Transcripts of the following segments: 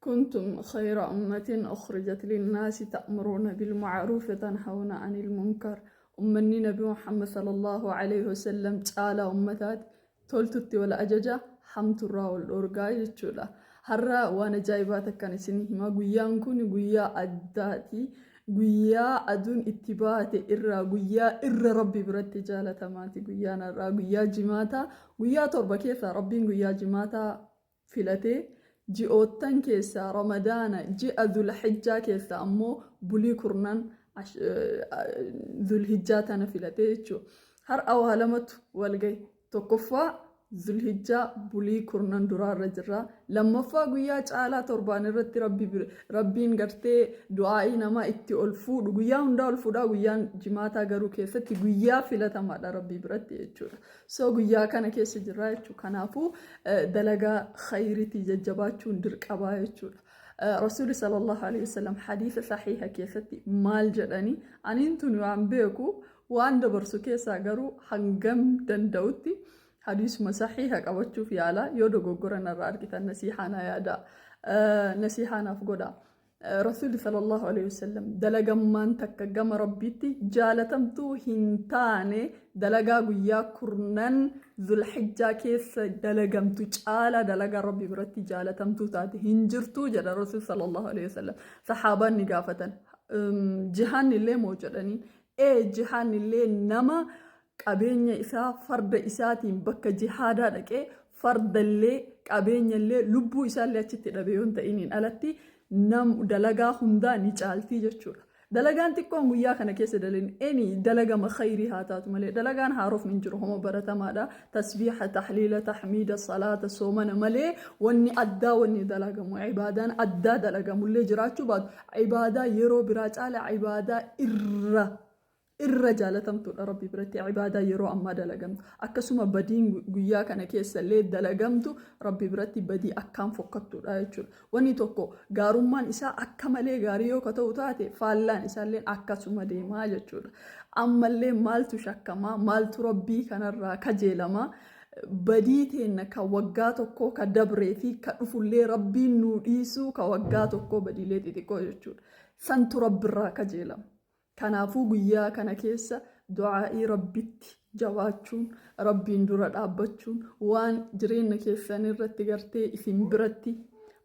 Kuntum khayra ummatin ukhrijat linnaasi ta'muruuna bilma'ruufi tanhawna anil munkar. Ummanni Nabi Muhammad sallallahu alaihi wasallam caalaa ummataati toltutti wal ajaja, hamturraa wal dhoorgaa jechuudha. Har'a waan ajaa'ibaa takkan isin hima. Guyyaan kun guyyaa addaati. Guyyaa aduun itti baate irraa guyyaa irra Rabbi biratti jaalatamaati. Guyyaan har'aa guyyaa jimaataa, guyyaa 7 keessaa Rabbiin guyyaa jimaataa filatee, ji'oottan keessaa Ramadaana, ji'a Zulhijjaa keessaa ammoo bulii kurnan Zulhijjaa tana filatee jechuudha. Har'a waa lamatu wal gahe. Tokkoffaa, Zulhijjaa bulii kurnan duraarra jirra. Lammaffaa, guyyaa caalaa torbaan irratti Rabbiin gartee du'aa'ii namaa itti ol fuudhu, guyyaa hundaa ol fuudhaa, guyyaan jimaataa garuu keessatti guyyaa filatamaadha Rabbii biratti jechuudha. So guyyaa kana keessa jirra jechuudha. Kanaafuu dalagaa khayriitii jajjabaachuun dirqabaa jechuudha. Rasuulli sallallahu alaihi wasallam hadiisa sahiha keessatti maal jedhani? Aniin tun waan beeku waan dabarsu keessaa garuu hangam danda'utti hadiisuma sahiha qabachuuf yaala. Yoo dogoggora narraa argitan nasiihaa naa yaadaa. Nasiihaa naaf godhaa. Rasuulli sallallahu alaihi wasallam dalagammaan takka gama Rabbiitti jaalatamtuu hin taane dalagaa guyyaa kurnan Zulhijjaa keessa dalagamtu caalaa dalagaa Rabbi biratti jaalatamtuu taate hin jirtu jedha Rasuulli sallallahu alaihi wasallam. Sahaabaan ni gaafatan. Jihaanni illee moo jedhaniin. Ee, jihaanni illee nama qabeenya isaa farda isaatiin bakka jihaadaa dhaqee fardallee, qabeenyallee, lubbuu isaallee achitti dhabe yoo hin ta'iniin alatti nam dalagaa hundaa ni caaltii jechuudha. Dalagaan xiqqoon guyyaa kana keessa dalin eni dalagama khayrii haa taatu malee dalagaan haarofni hin jiru, homa baratamaadha. Tasbiiha, tahliila, tahmiida, salaata, soomana malee wanni addaa wanni dalagamu, ibaadaan addaa dalagamullee jiraachuu baatu, ibaadaa yeroo biraa caala ibaadaa irra irra jaalatamtuudha Rabbi biratti ibaadaa yeroo ammaa dalagamtu. Akkasuma badiin guyyaa kana keessa illee dalagamtu Rabbi biratti badii akkaan fokkattuudha jechuudha. Wanni tokko gaarummaan isaa akka malee gaarii yoo ka ta'u taate, faallaan isaallee akkasuma deemaa jechuudha. Ammallee maaltu shakkamaa? Maaltu Rabbii kanarraa kajeelamaa? Badii teenna ka waggaa tokkoo ka dabree fi ka dhufullee Rabbiin nuu dhiisuu, ka waggaa tokkoo badiilee xixiqqoo jechuudha. Santu Rabbirraa kajeelama. Kanaafuu guyyaa kana keessa du'aa'ii Rabbitti jabaachuun, Rabbiin dura dhaabbachuun, waan jireenya keessan irratti gartee isin biratti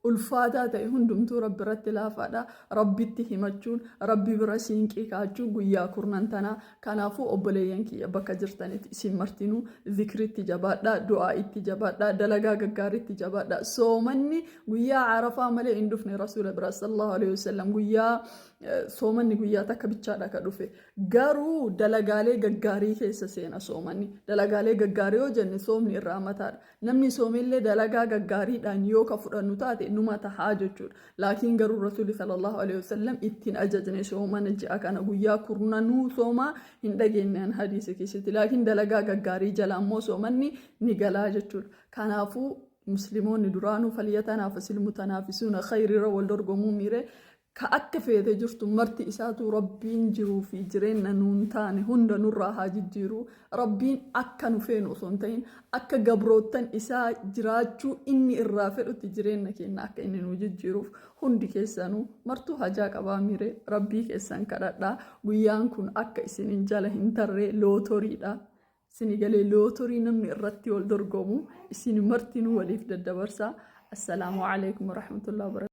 ulfaataa ta'e hundumtuu Rabbi irratti laafaadha. Rabbitti himachuun, Rabbi bira siinqii kaa'achuun guyyaa kurnan tanaa. Kanaafuu obboleeyyan kiyya, bakka jirtanitti isin martinuu zikritti jabaadhaa, du'aa'itti jabaadhaa, dalagaa gaggaariitti jabaadhaa. Soomanni guyyaa Arafaa malee hin dhufne Rasuula bira sallallahu alaihi wasallam. Guyyaa soomanni guyyaa takka bichaadha ka dhufe. Garuu dalagaalee gaggaarii keessa seena soomanni. Dalagaalee gaggaarii yoo jenne soomni irraa mataadha. Namni soomellee dalagaa gaggaariidhaan yoo ka fudhannu taate numa tahaa jechuudha. Laakiin garuu Rasuulli sallallahu alaihi wasallam ittiin ajajne soomana ji'a kana guyyaa kurnanuu soomaa hin dhageenye an hadiisa keessatti. Laakiin dalagaa gaggaarii jala ammoo soomanni ni galaa jechuudha. Kanaafuu musliimoonni duraanuu falyatanaafasil mutanaafisuuna khayriirra wal dorgomuu miire. Ka akka feete jirtu marti isaatuu Rabbiin jiruu fi jireenna nuun taane hunda nurraa haa jijjiiru. Rabbiin akka nu feenu osoo hin ta'in akka gabroottan isaa jiraachuu inni irraa fedhutti jireenna keenna akka inni nuu jijjiiruuf hundi keessanuu martuu hajaa qabaa miire Rabbii keessan kadhadhaa. Guyyaan kun akka isinin jala hin tarree lootoriidha. Isini galee lootorii namni irratti wal dorgomu isin martinuu waliif daddabarsaa. Assalaamu alaikum warahmatullahi wabarakatuh.